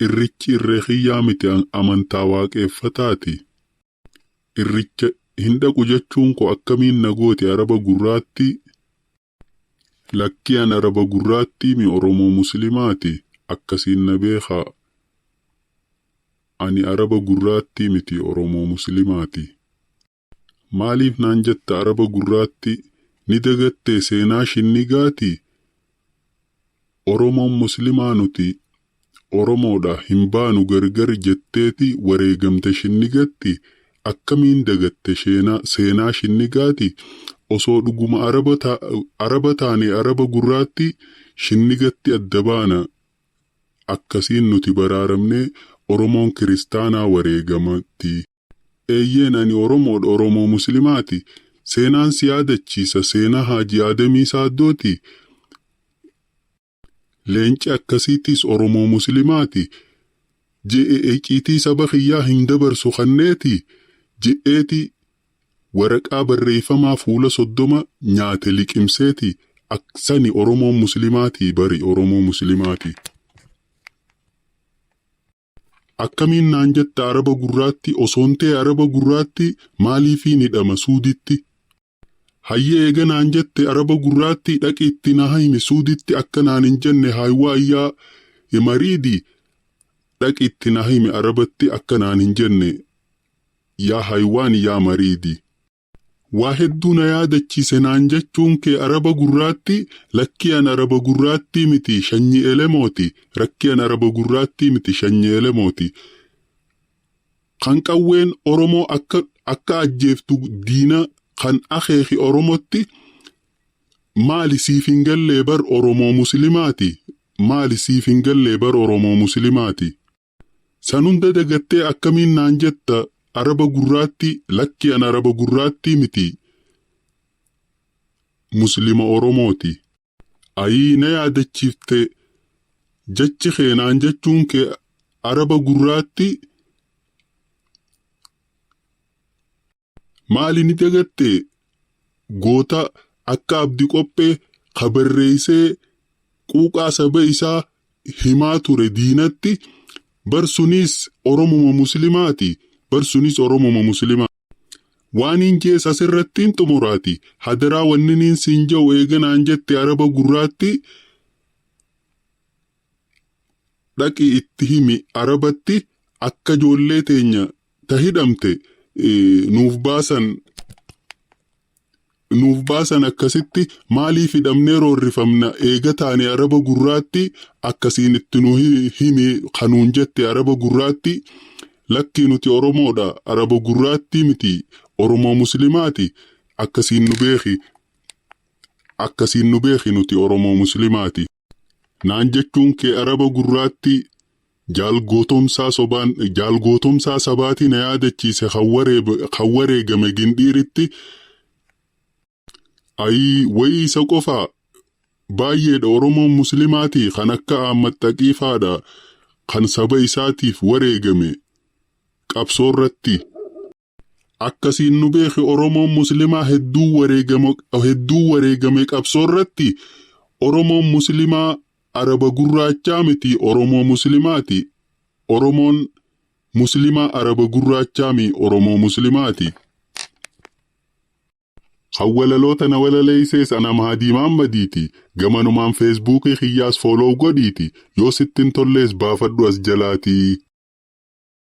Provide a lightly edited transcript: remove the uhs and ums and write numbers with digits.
Irrichi irree kiyyaa miti amantaa waaqeeffataati. Irricha hin dhaqu jechuun koo akkamiin na goote Araba gurraattii? Lakkii an Araba gurraattii mi Oromoo Muslimaati akkasiin na beekaa. Ani Araba gurraattii miti Oromoo Muslimaati. Maaliif naan jetta Araba gurraattii? Ni dagattee seenaa shinnigaati? Oromoon Muslimaa nuti Oromoodha hin baanu gargar jetteeti wareegamte shinnigatti? Akkamiin dagatte seenaa shinnigaati? Osoo dhuguma Araba taane Araba gurraatti shinnigatti adda baana akkasiin nuti baraaramnee Oromoon kiristaanaa wareegamatti. Eeyyeen ani Oromoodha Oromoo Muslimaati. Seenaan si yaadachiisa seenaa Haaji Aadamii Saaddooti. Leenci akkasiitis Oromoo Muslimaati. Je'e icciitii saba kiyyaa hin dabarsu kanneeti. Je'eeti waraqaa barreeffamaa fuula 30 nyaate liqimseeti. Sani Oromoon Muslimaatii bari Oromoo Muslimaati. Akkamiin naan jetta Araba gurraatti osoon ta'e Araba gurraatti maaliifiin hidhama suuditti? Hayyee eega naan jette Araba gurraatti dhaqi itti na himi suuditti akka naan hin jenne haywaa iyyaa mariidi dhaqi itti na himi Arabatti akka naan hin jenne yaa haywaan yaa mariidi. Waa hedduu na yaadachiise naan jechuun kee Araba gurraatti lakkii an Araba gurraattii miti shanyii Elemooti rakkii an Araba gurraattii miti shanyii Elemooti. Kan qawween Oromoo akka akka ajjeeftu diina kan akeeki Oromotti maali siif hin gallee bar Oromoo Muslimaati maali siif hin gallee bar Oromoo Muslimaati. San hunda dagattee akkamiin naan jetta Araba gurraattii lakki an Araba gurraattii miti Muslima Oromooti. Ayii na yaadachiifte jechi kee naan jechuun kee Araba gurraattii Maali ni dagatte goota akka Abdi Qophee ka barreessee quuqaa saba isaa himaa ture diinatti bar sunis Oromuma Muslimaati bar sunis Oromuma Muslimaa. Waaniin jees asirrattiin xumuraati hadaraa wanniniin siin ja'u eega naan jette Araba gurraatti dhaqi itti himi Arabatti akka ijoollee teenya ta hidhamte nuuf baasan nuuf baasan akkasitti maaliif hidhamnee roorrifamna eega taane Araba gurraatti akkasiin itti nu himi kanuun jette Araba gurraatti lakkii nuti Oromoodha Araba gurraattii miti Oromoo Muslimaati akkasiin nu beeki akkasiin nu beeki nuti Oromoo Muslimaati. Naan jechuun kee Araba gurraattii Jaal Gootomsaa sobaan Jaal Gootomsaa sabaatii na yaadachiise kan wareegame Gindhiiritti ayii wayii isa qofaa baay'eedha Oromoon Muslimaatii kan akka Ahmad Xaqiifaadha kan saba isaatiif wareegame qabsoorratti. Akkasiin nu beeki Oromoon Muslimaa hedduu wareegame hedduu wareegame qabsoorratti Oromoon Muslimaa Araba gurraachaa miti Oromoo Muslimaati Oromoon Muslimaa Araba gurraachaa mi Oromoo Muslimaati. Kan walaloo tana walaleeysees ana Mahadii Maammadiiti. Gamanumaan Feesbuukii kiyyaas follow godhiiti. Yoo sitti hin tollees baafadhu as jalaatii.